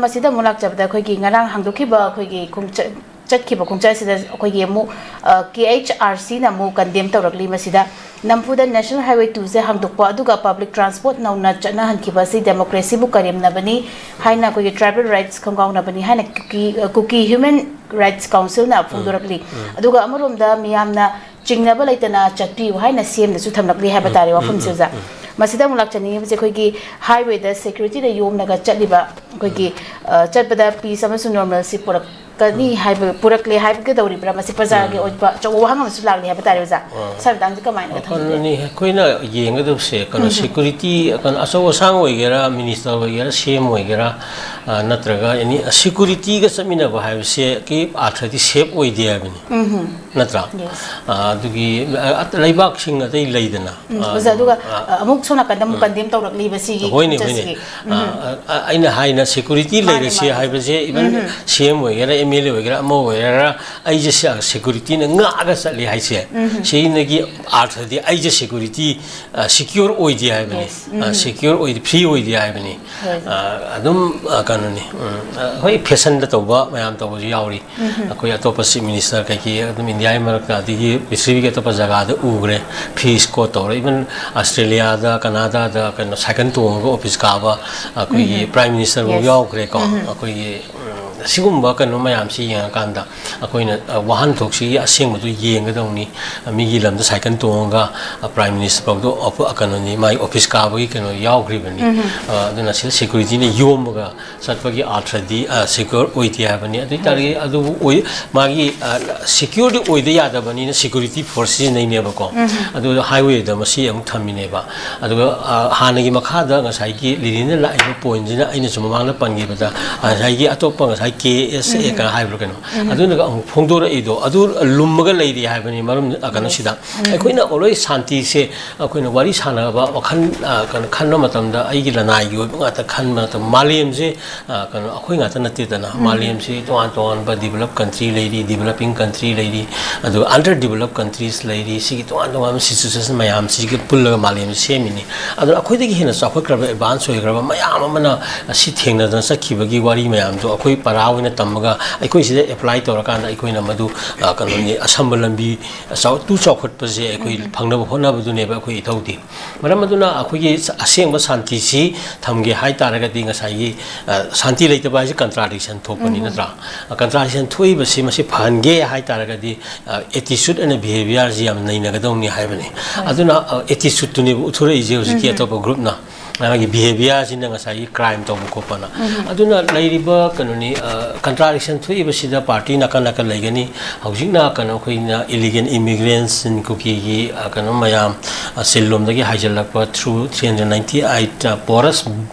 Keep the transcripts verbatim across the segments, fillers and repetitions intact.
ꯃꯁꯤꯗ ꯑꯃꯨꯛ ꯂꯥꯛꯆꯕꯗ, ꯑꯩꯈꯣꯏꯒꯤ ꯉꯔꯥꯡ ꯍꯥꯡꯗꯣꯛꯈꯤꯕ ꯑꯩꯈꯣꯏꯒꯤ ꯈꯣꯡꯆꯠ, ꯆꯠꯈꯤꯕ ꯈꯣꯡꯆꯠ ꯑꯁꯤꯗ ꯑꯩꯈꯣꯏꯒꯤ ꯑꯃꯨꯛ, ꯑ, KHRCꯅ ꯑꯃꯨꯛ condemn ꯇꯧꯔꯛꯂꯤ꯫ ꯃꯁꯤꯗ ꯅꯝꯐꯨꯗ National Highway twoꯁꯦ ꯍꯥꯡꯗꯣꯛꯄ, ꯑꯗꯨꯒ public transport ꯅꯧꯅ ꯆꯠꯅꯍꯟꯈꯤꯕ ꯑꯁꯤ democracyꯕꯨ ꯀꯔꯦꯝꯅꯕꯅꯤ ꯍꯥꯏꯅ, ꯑꯩꯈꯣꯏꯒꯤ tribal rights ꯈꯣꯡꯒꯥꯎꯅꯕꯅꯤ ꯍꯥꯏꯅ ꯀꯨꯀꯤ, ꯑ, ꯀꯨꯀꯤ Human Rights Councilꯅ ꯐꯣꯡꯗꯣꯔꯛꯂꯤ꯫ ꯑꯗꯨꯒ ꯑꯃꯔꯣꯝꯗ ꯃꯤꯌꯥꯝꯅ ꯆꯤꯡꯅꯕ ꯂꯩꯇꯅ ꯆꯠꯄꯤꯌꯨ ꯍꯥꯏꯅ CMꯗꯁꯨ ꯊꯝꯂꯛꯂꯤ ꯍꯥꯏꯕ ꯇꯥꯔꯦ ꯋꯥꯐꯝꯁꯦ, ꯑꯣꯖꯥ꯫ ꯃꯁꯤꯗ ꯑꯃꯨꯛ ꯂꯥꯛꯆꯅꯤꯡꯉꯤꯕꯁꯦ, ꯑꯩꯈꯣꯏꯒꯤ highwayꯗ securityꯅ ꯌꯣꯝꯂꯒ ꯆꯠꯂꯤꯕ ꯑꯩꯈꯣꯏꯒꯤ, ꯑ, ꯆꯠꯄꯗ peace ꯑꯃꯁꯨꯡ normalcy ꯄꯨꯔꯛꯀꯅꯤ ꯍꯥꯏꯕ, ꯄꯨꯔꯛꯂꯦ ꯍꯥꯏꯒꯗꯧꯔꯤꯕ꯭ꯔꯥ? ꯃꯁꯤ ꯄ꯭ꯔꯖꯥꯒꯤ ꯑꯣꯏꯕ ꯑꯆꯧꯕ ꯋꯥꯍꯪ ꯑꯃꯁꯨ ꯂꯥꯛꯂꯤ ꯍꯥꯏꯕ ꯇꯥꯔꯦ, ꯑꯣꯖꯥ꯫ ꯁ꯭ꯋꯥꯏ ꯃꯇꯥꯡꯁꯤ ꯀꯃꯥꯏꯅ ꯊꯝꯕꯤꯒꯦ? ꯑꯩꯈꯣꯏꯅ ꯌꯦꯡꯒꯗꯕꯁꯦ, ꯀꯩꯅꯣ, security, ꯀꯩꯅꯣ, ꯑꯆꯧ ꯑꯁꯥꯡ ꯑꯣꯏꯒꯦꯔꯥ, minister ꯑꯣꯏꯒꯦꯔꯥ, CM ꯑꯣꯏꯒꯦꯔꯥ, ꯑ, ꯅꯠꯇ꯭ꯔꯒ any securityꯒ ꯆꯠꯃꯤꯟꯅꯕ ꯍꯥꯏꯕꯁꯦ ꯀꯤ ꯑꯥꯔꯊꯗꯤ safe ꯑꯣꯏꯗꯦ ꯍꯥꯏꯕꯅꯤ꯫ ꯅꯠꯇ꯭ꯔꯥ? ꯑ, ꯑꯗꯨꯒꯤ, ꯑ, ꯑ, ꯂꯩꯕꯥꯛꯁꯤꯡ ꯑꯇꯩ ꯂꯩꯗꯅ, ꯎꯝ, ꯑ, ꯑꯣꯖꯥ, ꯑꯗꯨꯒ, ꯑ, ꯑ, ꯑꯃꯨꯛ ꯁꯣꯝ ꯅꯥꯀꯟꯗ ꯑꯃꯨꯛ condemn ꯇꯧꯔꯛꯂꯤꯕ ꯁꯤꯒꯤ ꯍꯣꯏꯅꯦ, ꯍꯣꯏꯅꯦ꯫ ꯈꯣꯡꯆꯠꯁꯤꯒꯤ꯫ ꯑ, ꯑ, ꯑ, ꯑꯩꯅ ꯍꯥꯏꯅ security ꯃꯥꯅꯦ, ꯂꯩꯔꯁꯤ ꯃꯥꯅꯦ꯫ ꯍꯥꯏꯕꯁꯦ, even CM ꯑꯣꯏꯒꯦꯔꯥ, MLA ꯑꯣꯏꯒꯦꯔꯥ, ꯑꯃ ꯑꯣꯏꯒꯦꯔꯥ, ꯑꯩꯁꯦ ꯁꯤ-, securityꯅ ꯉꯥꯛꯑꯒ ꯆꯠꯂꯤ ꯍꯥꯏꯁꯦ, ꯁꯤꯅꯒꯤ ꯑꯥꯔꯊꯗꯤ ꯑꯩꯁꯦ security, ꯑ, secure ꯑꯣꯏꯗꯦ ꯍꯥꯏꯕꯅꯤ꯫ Yes. ꯑ, secure ꯑꯣꯏꯗꯦ, free ꯑꯣꯏꯗꯦ ꯍꯥꯏꯕꯅꯤ꯫ ꯍꯣꯏ꯫ ꯑ, ꯑꯗꯨꯝ, ꯑ, ꯀꯩꯅꯣꯅꯤ, ꯎꯝ, ꯑ, ꯍꯣꯏ, fashionꯗ ꯇꯧꯕ ꯃꯌꯥꯝ ꯇꯧꯕꯁꯨ ꯌꯥꯎꯔꯤ꯫ ꯑꯩꯈꯣꯏ ꯑꯇꯣꯞꯄ chief minister ꯀꯩꯀꯩ ꯑꯗꯨꯝ ꯏꯟꯗꯤꯌꯥꯒꯤ ꯃꯔꯛꯇ, ꯑꯗꯒꯤ ꯄ꯭ꯔꯤꯊꯤꯕꯤꯒꯤ ꯑꯇꯣꯞꯄ ꯖꯒꯥꯗ ꯎꯈ꯭ꯔꯦ, free escort ꯇꯧꯔꯦ꯫ Even Australiaꯗ, Canadaꯗ ꯀꯩꯅꯣ cycle ꯇꯣꯡꯉꯒ office ꯀꯥꯕ ꯑꯩꯈꯣꯏꯒꯤ prime ministerꯐꯥꯎ ꯌꯥꯎꯈ꯭ꯔꯦꯀꯣ꯫ ꯑꯩꯈꯣꯏꯒꯤ, ꯎꯝ, ꯁꯤꯒꯨꯝꯕ ꯀꯩꯅꯣ ꯃꯌꯥꯝꯁꯤ ꯌꯦꯡꯉꯀꯥꯟꯗ ꯑꯩꯈꯣꯏꯅ, ꯑ, ꯋꯥꯍꯟꯊꯣꯛꯁꯤꯒꯤ ꯑꯁꯦꯡꯕꯗꯨ ꯌꯦꯡꯒꯗꯧꯅꯤ꯫ ꯃꯤꯒꯤ ꯂꯝꯗ cycle ꯇꯣꯡꯉꯒ, ꯑ, prime ministerꯐꯥꯎꯗꯨ ꯑꯣꯐ-, ꯀꯩꯅꯣꯅꯤ, ꯃꯥꯒꯤ office ꯀꯥꯕꯒꯤ ꯀꯩꯅꯣ ꯌꯥꯎꯈ꯭ꯔꯤꯕꯅꯤ꯫ ꯑ, ꯑꯗꯨꯅ ꯁꯤꯗ securityꯅ ꯌꯣꯝꯃꯒ ꯆꯠꯄꯒꯤ ꯑꯥꯔꯊꯗꯤ, ꯑ, secure ꯑꯣꯏꯗꯦ ꯍꯥꯏꯕꯅꯤ꯫ ꯑꯗꯨ ꯑꯣꯏ ꯇꯥꯔꯗꯤ ꯑꯗꯨꯕꯨ ꯑꯣꯏ-, ꯃꯥꯒꯤ, ꯑ, secureꯗꯤ ꯑꯣꯏꯗ ꯌꯥꯗꯕꯅꯤꯅ security force ꯁꯤꯖꯤꯟꯅꯩꯅꯦꯕꯀꯣ꯫ ꯑꯗꯨꯒ highwayꯗ ꯃꯁꯤ ꯑꯃꯨꯛ ꯊꯝꯃꯤꯅꯦꯕ꯫ ꯑꯗꯨꯒ, ꯑ, ꯍꯥꯟꯅꯒꯤ ꯃꯈꯥꯗ ꯉꯁꯥꯏꯒꯤ ꯂꯤꯂꯤꯅ ꯂꯥꯛꯏꯕ pointꯁꯤꯅ ꯑꯩꯅꯁꯨ ꯃꯃꯥꯡꯗ ꯄꯟꯈꯤꯕꯗ, ꯉꯁꯥꯏꯒꯤ ꯑꯇꯣꯞꯄ ꯉꯁꯥꯏ ꯀꯦ ꯑꯦꯁ ꯑꯦ ꯀ ꯍꯥꯏꯕ꯭ꯔꯥ ꯀꯩꯅꯣ, ꯑꯗꯨꯅꯒ ꯑꯃꯨꯛ ꯐꯣꯡꯗꯣꯔꯛꯏꯗꯣ, ꯑꯗꯨ ꯂꯨꯝꯃꯒ ꯂꯩꯔꯤ ꯍꯥꯏꯕꯅꯤ ꯃꯔꯝ, ꯑ, ꯀꯩꯅꯣꯁꯤꯗ꯫ ꯑꯩꯈꯣꯏꯅ always ꯁꯥꯟꯇꯤꯁꯦ ꯑꯩꯈꯣꯏꯅ ꯋꯥꯔꯤ ꯁꯥꯟꯅꯕ, ꯋꯥꯈꯜ, ꯑ, ꯀꯩꯅꯣ, ꯈꯟꯕ ꯃꯇꯝꯗ ꯑꯩꯒꯤ ꯂꯅꯥꯏꯒꯤ ꯑꯣꯏꯕ ꯉꯥꯛꯇ ꯈꯟꯕ ꯃꯇꯝ, ꯃꯥꯂꯦꯝꯁꯦ, ꯑ, ꯀꯩꯅꯣ, ꯑꯩꯈꯣꯏ ꯉꯥꯛꯇ ꯅꯠꯇꯦꯗꯅ꯫ ꯃꯥꯂꯦꯝꯁꯤ ꯇꯣꯉꯥꯟ ꯇꯣꯉꯥꯟꯕ developed country ꯂꯩꯔꯤ, developing country ꯂꯩꯔꯤ, ꯑꯗꯨꯒ under developed countries ꯂꯩꯔꯤ꯫ ꯁꯤꯒꯤ ꯇꯣꯉꯥꯟ ꯇꯣꯉꯥꯟꯕ situation ꯃꯌꯥꯝꯁꯤꯒ ꯄꯨꯜꯂꯒ ꯃꯥꯂꯦꯝꯁꯤ ꯁꯦꯝꯃꯤꯅꯤ꯫ ꯑꯗꯨꯅ ꯑꯩꯈꯣꯏꯗꯒꯤ ꯍꯦꯟꯅ ꯆꯥꯎꯈꯠꯈ꯭ꯔꯕ, advance ꯑꯣꯏꯈ꯭ꯔꯕ ꯃꯌꯥꯝ ꯑꯃꯅ ꯁꯤ ꯊꯦꯡꯅꯗꯅ ꯆꯠꯈꯤꯕꯒꯤ ꯋꯥꯔꯤ ꯃꯌꯥꯝꯗꯣ ꯑꯩꯈꯣꯏ ꯄꯔꯥ ꯑꯣꯏꯅ ꯇꯝꯃꯒ ꯑꯩꯈꯣꯏ ꯁꯤꯗ apply ꯇꯧꯔꯀꯥꯟꯗ ꯑꯩꯈꯣꯏꯅ ꯃꯗꯨ, ꯑ, ꯀꯩꯅꯣꯅꯤ, ꯑꯁꯝꯕ ꯂꯝꯕꯤ, ꯑ, ꯆꯥꯎ-, ꯇꯨ ꯆꯥꯎꯈꯠꯄꯁꯦ ꯑꯩꯈꯣꯏ ꯐꯪꯅꯕ ꯍꯣꯠꯅꯕꯗꯨꯅꯦꯕ ꯑꯩꯈꯣꯏ ꯏꯊꯧꯗꯤ꯫ ꯃꯔꯝ ꯑꯗꯨꯅ ꯑꯩꯈꯣꯏꯒꯤ ꯑꯁꯦꯡꯕ ꯁꯥꯟꯇꯤꯁꯤ ꯊꯝꯒꯦ ꯍꯥꯏ ꯇꯥꯔꯒꯗꯤ ꯉꯁꯥꯏꯒꯤ, ꯑ, ꯁꯥꯟꯇꯤ ꯂꯩꯇꯕ ꯍꯥꯏꯁꯦ contradiction ꯊꯣꯛꯄꯅꯤ, ꯅꯠꯇ꯭ꯔꯥ? Contradiction ꯊꯣꯛꯏꯕꯁꯤ ꯃꯁꯤ ꯐꯍꯟꯒꯦ ꯍꯥꯏ ꯇꯥꯔꯒꯗꯤ, ꯑ, attitude ꯑꯅ behaviourꯁꯤ ꯌꯥꯝ ꯅꯩꯅꯒꯗꯧꯅꯤ ꯍꯥꯏꯕꯅꯤ꯫ ꯑꯗꯨꯅ, ꯑ, attitudeꯇꯨꯅꯦꯕ ꯎꯠꯊꯣꯔꯛꯏꯁꯦ ꯍꯧꯖꯤꯛꯀꯤ ꯑꯇꯣꯞꯄ groupꯅ꯫ ꯃꯥꯒꯤ behaviourꯁꯤꯅ ꯉꯁꯥꯏꯒꯤ crime ꯇꯧꯕ ꯈꯣꯠꯄꯅ꯫ ꯑꯗꯨꯅ ꯂꯩꯔꯤꯕ ꯀꯩꯅꯣꯅꯤ, ꯑ, contradiction ꯊꯣꯛꯏꯕꯁꯤꯗ party ꯅꯥꯀꯟ ꯅꯥꯀꯟ ꯂꯩꯒꯅꯤ꯫ ꯍꯧꯖꯤꯛꯅ ꯀꯩꯅꯣ ꯑꯩꯈꯣꯏꯅ illegal immigrants ꯀꯨꯀꯤꯒꯤ, ꯑ, ꯀꯩꯅꯣ ꯃꯌꯥꯝ, ꯑ, ꯁꯤꯜꯂꯣꯝꯗꯒꯤ ꯍꯥꯏꯖꯤꯜꯂꯛꯄ through three hundred ninety eight, ꯑ, porous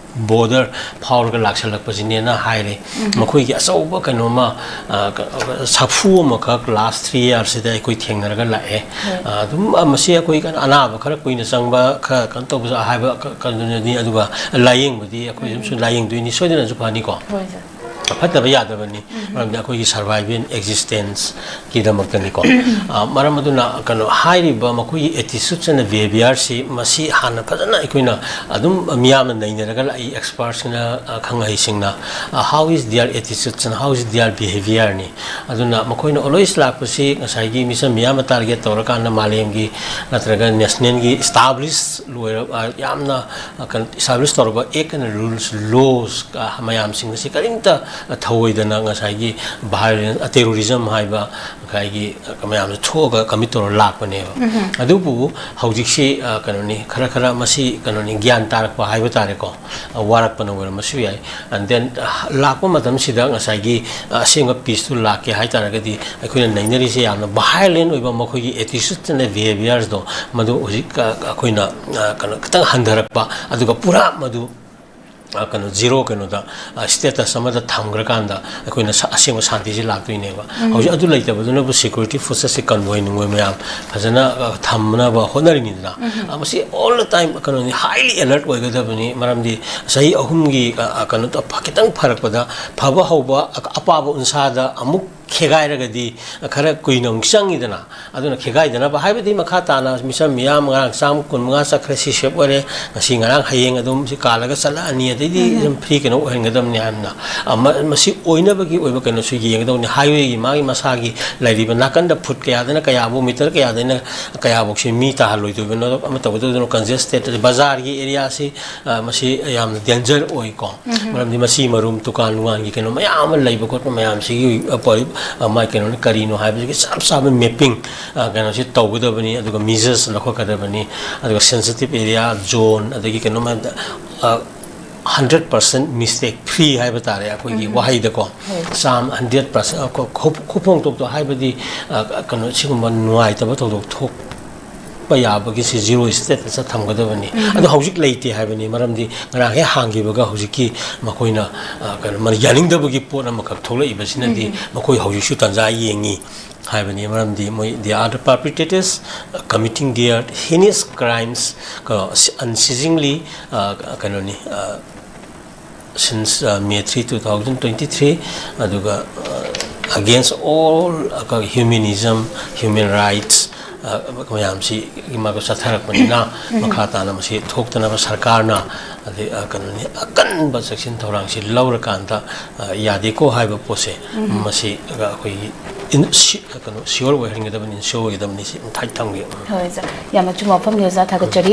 border ꯐꯥꯎꯔꯒ ꯂꯥꯛꯁꯜꯂꯛꯄꯁꯤꯅꯦꯅ ꯍꯥꯏꯔꯦ꯫ ꯃꯈꯣꯏꯒꯤ ꯑꯆꯧꯕ ꯀꯩꯅꯣꯝꯃ, ꯑ, ꯀ-, ꯁꯥꯐꯨ ꯑꯃꯈꯛ last three yearsꯁꯤꯗ ꯑꯩꯈꯣꯏ ꯊꯦꯡꯅꯔꯒ ꯂꯥꯛꯑꯦ꯫ ꯑ, ꯑꯗꯨꯝ, ꯑ, ꯃꯁꯤ ꯑꯩꯈꯣꯏ ꯀꯩꯅꯣ ꯑꯅꯥꯕ ꯈꯔ ꯀꯨꯏꯅ ꯆꯪꯕ, ꯈꯔ ꯀꯩꯅꯣ ꯇꯧꯕꯁꯨ ꯍꯥꯏꯕ ꯀ-, ꯀꯩꯅꯣꯅꯤ, ꯑꯗꯨꯒ ꯂꯥꯏꯌꯦꯡꯕꯗꯤ ꯑꯩꯈꯣꯏ ꯑꯗꯨꯝꯁꯨ ꯂꯥꯏꯌꯦꯡꯗꯣꯏꯅꯤ, ꯁꯣꯏꯗꯅꯁꯨ ꯐꯅꯤꯀꯣ꯫ ꯐꯠꯇꯕ ꯌꯥꯗꯕꯅꯤ, ꯃꯔꯝꯗꯤ ꯑꯩꯈꯣꯏꯒꯤ survival existenceꯀꯤꯗꯃꯛꯇꯅꯤꯀꯣ꯫ ꯑ, ꯃꯔꯝ ꯑꯗꯨꯅ ꯀꯩꯅꯣ ꯍꯥꯏꯔꯤꯕ ꯃꯈꯣꯏꯒꯤ attitudes and behaviourꯁꯤ ꯃꯁꯤ ꯍꯥꯟꯅ ꯐꯖꯅ ꯑꯩꯈꯣꯏꯅ ꯑꯗꯨꯝ ꯃꯤꯌꯥꯝꯅ ꯅꯩꯅꯔꯒ ꯂꯥꯛꯏ, expertsꯅ, ꯑ, ꯈꯪꯍꯩꯁꯤꯡꯅ, ꯑ, how is their attitudes and how is their behaviourꯅꯤ꯫ ꯑꯗꯨꯅ ꯃꯈꯣꯏꯅ always ꯂꯥꯛꯄꯁꯤ ꯉꯁꯥꯏꯒꯤ ꯃꯤꯆꯝ ꯃꯤꯌꯥꯝꯅ target ꯇꯧꯔꯀꯥꯟꯗ ꯃꯥꯂꯦꯝꯒꯤ ꯅꯠꯇ꯭ꯔꯒ nationalꯒꯤ establish ꯂꯣꯏꯔꯕ, ꯑ, ꯌꯥꯝꯅ, ꯑ, ꯀꯩꯅꯣ, establish ꯇꯧꯔꯕ act and rules, laws, ꯑ, ꯃꯌꯥꯝꯁꯤꯡ ꯑꯁꯤ ꯀꯔꯤꯝꯇ ꯊꯧꯑꯣꯏꯗꯅ ꯉꯁꯥꯏꯒꯤ violence, ꯑ, terrorism ꯍꯥꯏꯕ ꯉꯁꯥꯏꯒꯤ, ꯑ, ꯃꯌꯥꯝꯁꯦ ꯊꯣꯛꯑꯒ commit ꯇꯧꯔ ꯂꯥꯛꯄꯅꯦꯕ꯫ ꯑꯗꯨꯕꯨ ꯍꯧꯖꯤꯛꯁꯤ, ꯑ, ꯀꯩꯅꯣꯅꯤ, ꯈꯔ ꯈꯔ ꯃꯁꯤ ꯀꯩꯅꯣꯅꯤ, ꯒ꯭ꯌꯥꯟ ꯇꯥꯔꯛꯄ ꯍꯥꯏꯕ ꯇꯥꯔꯦꯀꯣ, ꯑ, ꯋꯥꯔꯛꯄꯅ ꯑꯣꯏꯔꯝꯕꯁꯨ ꯌꯥꯏ꯫ And then, ꯑ, ꯂꯥꯛꯄ ꯃꯇꯝꯁꯤꯗ ꯉꯁꯥꯏꯒꯤ, ꯑ, ꯑꯁꯦꯡꯕ peaceꯇꯨ ꯂꯥꯛꯀꯦ ꯍꯥꯏ ꯇꯥꯔꯒꯗꯤ ꯑꯩꯈꯣꯏꯅ ꯅꯩꯅꯔꯤꯁꯦ ꯌꯥꯝꯅ violent ꯑꯣꯏꯕ ꯃꯈꯣꯏꯒꯤ attitudes and behaviourꯗꯣ, ꯃꯗꯨ ꯍꯧꯖꯤꯛ, ꯑ, ꯑꯩꯈꯣꯏꯅ, ꯑ, ꯀꯩꯅꯣ, ꯈꯤꯇꯪ ꯍꯟꯊꯔꯛꯄ, ꯑꯗꯨꯒ ꯄꯨꯔꯥ ꯃꯗꯨ ꯑ, ꯀꯩꯅꯣ, ꯖꯤꯔꯣ ꯀꯩꯅꯣꯗ, ꯑ, ꯁ꯭ꯇꯦꯇꯁ ꯑꯃꯗ ꯊꯝꯈ꯭ꯔꯀꯥꯟꯗ ꯑꯩꯈꯣꯏꯅ ꯁ-, ꯑꯁꯦꯡꯕ ꯁꯥꯟꯇꯤꯁꯦ ꯂꯥꯛꯇꯣꯏꯅꯦꯕ꯫ ꯍꯧꯖꯤꯛ ꯑꯗꯨ ꯂꯩꯇꯕꯗꯨꯅꯕꯨ ꯁꯦꯀ꯭ꯌꯨꯔꯤꯇꯤ ꯐꯣꯔꯁꯦꯁꯁꯦ ꯀꯟꯚꯣꯏ ꯅꯨꯡꯚꯣꯏ ꯃꯌꯥꯝ ꯐꯖꯅ, ꯑ, ꯊꯝꯅꯕ ꯍꯣꯠꯅꯔꯤꯅꯤꯗꯅ꯫ ꯑ, ꯃꯁꯤ all the time ꯀꯩꯅꯣꯅꯤ, highly alert ꯑꯣꯏꯒꯗꯕꯅꯤ꯫ ꯃꯔꯝꯗꯤ ꯆꯍꯤ ꯑꯍꯨꯝꯒꯤ, ꯑ, ꯑ, ꯀꯩꯅꯣ ꯇꯧ-, ꯐ-, ꯈꯤꯇꯪ ꯐꯔꯛꯄꯗ ꯐꯕ ꯍꯧꯕ, ꯑ-, ꯑꯄꯥꯕ ꯎꯟꯁꯥꯗ ꯑꯃꯨꯛ ꯈꯦꯒꯥꯏꯔꯒꯗꯤ ꯈꯔ ꯀꯨꯏꯅ ꯑꯃꯨꯛ ꯆꯪꯉꯤꯗꯅ꯫ ꯑꯗꯨꯅ ꯈꯦꯒꯥꯏꯗꯅꯕ ꯍꯥꯏꯕꯗꯤ ꯃꯈꯥ ꯇꯥꯅ ꯃꯤꯆꯝ ꯃꯤꯌꯥꯝ ꯉꯔꯥꯡ ꯆꯥꯝꯃ ꯀꯨꯟꯃꯉꯥ ꯆꯠꯈ꯭ꯔꯦ, ꯁꯤ ꯁꯦꯞ ꯑꯣꯏꯔꯦ, ꯉꯁꯤ ꯉꯔꯥꯡ ꯍꯌꯦꯡ ꯑꯗꯨꯝ ꯁꯤ ꯀꯥꯜꯂꯒ ꯆꯠꯂꯛꯑꯅꯤ, ꯑꯗꯩꯗꯤ ꯁꯨꯝ ꯐ꯭ꯔꯤ ꯀꯩꯅꯣ ꯑꯣꯏꯍꯟꯒꯗꯕꯅꯤ ꯍꯥꯏꯕꯅ, ꯑ, ꯃ-, ꯃꯁꯤ ꯑꯣꯏꯅꯕꯒꯤ ꯑꯣꯏꯕ ꯀꯩꯅꯣꯁꯨ ꯌꯦꯡꯒꯗꯕꯅꯤ꯫ ꯍꯥꯏꯋꯦꯒꯤ ꯃꯥꯒꯤ ꯃꯁꯥꯒꯤ ꯂꯩꯔꯤꯕ ꯅꯥꯀꯟꯗ ꯐꯨꯠ ꯀꯌꯥꯗꯅ ꯀꯌꯥꯕꯨ, ꯃꯤꯇꯔ ꯀꯌꯥꯗꯩꯅ ꯀꯌꯥꯐꯧꯁꯤ ꯃꯤ ꯇꯥꯍꯜꯂꯣꯏꯗꯣꯏꯕꯅꯣ, ꯑꯃ ꯇꯧꯒꯗꯧꯗꯣꯏꯅꯣ, ꯀꯟꯖꯦꯁꯇꯦꯠ ꯕꯖꯥꯔꯒꯤ ꯑꯦꯔꯤꯌꯥꯁꯤ, ꯑ, ꯃꯁꯤ ꯌꯥꯝꯅ ꯗꯦꯟꯖꯔ ꯑꯣꯏꯀꯣ꯫ ꯃꯔꯝꯗꯤ ꯃꯁꯤ ꯃꯔꯨꯝ ꯗꯨꯀꯥꯟ ꯅꯨꯡꯉꯥꯟꯒꯤ ꯀꯩꯅꯣ ꯃꯌꯥꯝ ꯑꯃ ꯂꯩꯕ ꯈꯣꯠꯄ ꯃꯌꯥꯝꯁꯤꯒꯤ, ꯑ, ꯄꯣꯂꯤ-, ꯑ, ꯃꯥꯏ ꯀꯩꯅꯣꯅꯤ ꯀꯔꯤꯅꯣ ꯍꯥꯏꯕꯁꯤꯒꯤ ꯆꯞ ꯆꯥꯕ ꯃꯦꯞꯄꯤꯡ, ꯑ, ꯀꯩꯅꯣꯁꯤ ꯇꯧꯒꯗꯕꯅꯤ꯫ ꯑꯗꯨꯒ ꯃꯤꯖꯔꯁ ꯂꯧꯈꯠꯀꯗꯕꯅꯤ꯫ ꯑꯗꯨꯒ ꯁꯦꯟꯁꯤꯇꯤꯞ ꯑꯦꯔꯤꯌꯥ, ꯖꯣꯟ, ꯑꯗꯒꯤ ꯀꯩꯅꯣ ꯃꯌꯥꯝꯗ, ꯑ, ꯍꯟꯗ꯭ꯔꯦꯠ ꯄꯥꯔꯁꯦꯟ ꯃꯤꯁꯇꯦꯛ ꯐ꯭ꯔꯤ ꯍꯥꯏꯕ ꯇꯥꯔꯦ ꯑꯩꯈꯣꯏꯒꯤ ꯋꯥꯍꯩꯗꯀꯣ꯫ ꯆꯥꯝ, ꯍꯟꯗ꯭ꯔꯦꯠ ꯄꯥꯔꯁꯦꯟ, ꯑ, ꯈꯣ-, ꯈꯣ-, ꯈꯣ-, ꯈꯣꯞ ꯍꯣꯡꯗꯣꯛꯄꯗꯣ ꯍꯥꯏꯕꯗꯤ, ꯑ, ꯀꯩꯅꯣ, ꯁꯤꯒꯨꯝꯕ ꯅꯨꯡꯉꯥꯏꯇꯕ ꯊꯧꯗꯣꯛ ꯊꯣꯛ-, ꯄ ꯌꯥꯕꯒꯤꯁꯤ ꯖꯤꯔꯣ ꯁ꯭ꯇꯦꯇꯁꯇ ꯊꯝꯒꯗꯕꯅꯤ꯫ ꯑꯗꯣ ꯍꯧꯖꯤꯛ ꯂꯩꯇꯦ ꯍꯥꯏꯕꯅꯤ, ꯃꯔꯝꯗꯤ ꯉꯔꯥꯡ ꯍꯦꯛ ꯍꯥꯡꯈꯤꯕꯒ ꯍꯧꯖꯤꯛꯀꯤ ꯃꯈꯣꯏꯅ, ꯑ, ꯀꯩꯅꯣ, ꯃꯔꯤ ꯌꯥꯅꯤꯡꯗꯕꯒꯤ ꯄꯣꯠ ꯑꯃꯈꯛ ꯊꯣꯛꯂꯛꯏꯕꯁꯤꯅꯗꯤ ꯃꯈꯣꯏ ꯍꯧꯖꯤꯛꯁꯨ ꯇꯥꯟꯖꯥ ꯌꯦꯡꯉꯤ ꯍꯥꯏꯕꯅꯤ꯫ ꯃꯔꯝꯗꯤ ꯃꯣꯏ, they are the perpetrators, uh, committing their heinous crimes, ꯀꯣ, unceasingly, ꯑ, ꯀꯩꯅꯣꯅꯤ, ꯑ, since, uh, May three, two thousand twenty-three, ꯑꯗꯨꯒ, uh, against all, uh, humanism, human rights, uh, ꯃꯌꯥꯝꯁꯤ ꯃꯥꯒ ꯆꯠꯊꯔꯛꯄꯅꯤꯅ, ꯃꯈꯥ ꯇꯥꯅ ꯃꯁꯤ ꯊꯣꯛꯇꯅꯕ ꯁꯔꯀꯥꯔꯅ, ꯑꯗꯩ, uh, ꯀꯩꯅꯣꯅꯤ, ꯑꯀꯟꯕ ꯆꯦꯛꯁꯤꯟ ꯊꯧꯔꯥꯡꯁꯤ ꯂꯧꯔꯀꯥꯟꯗ, uh, ꯌꯥꯗꯦꯀꯣ ꯍꯥꯏꯕ ꯄꯣꯠꯁꯦ, ꯃꯁꯤ, uh, ꯑꯩꯈꯣꯏꯒꯤ ꯏꯟ-, ꯁꯤ-, ꯀꯩꯅꯣ, ꯁꯤꯌꯣꯔ ꯑꯣꯏꯍꯟꯒꯗꯕꯅꯤ, ꯏꯟꯁꯤꯌꯣꯔ ꯑꯣꯏꯒꯗꯕꯅꯤ, ꯁꯤ ꯃꯊꯧ ꯇꯥꯏ꯫ ꯍꯣꯏ, ꯑꯣꯖꯥ꯫ ꯌꯥꯝ ꯑꯆꯨꯝꯕ ꯋꯥꯐꯝꯅꯤ, ꯑꯣꯖꯥ꯫ ꯊꯥꯒꯠꯆꯔꯤ꯫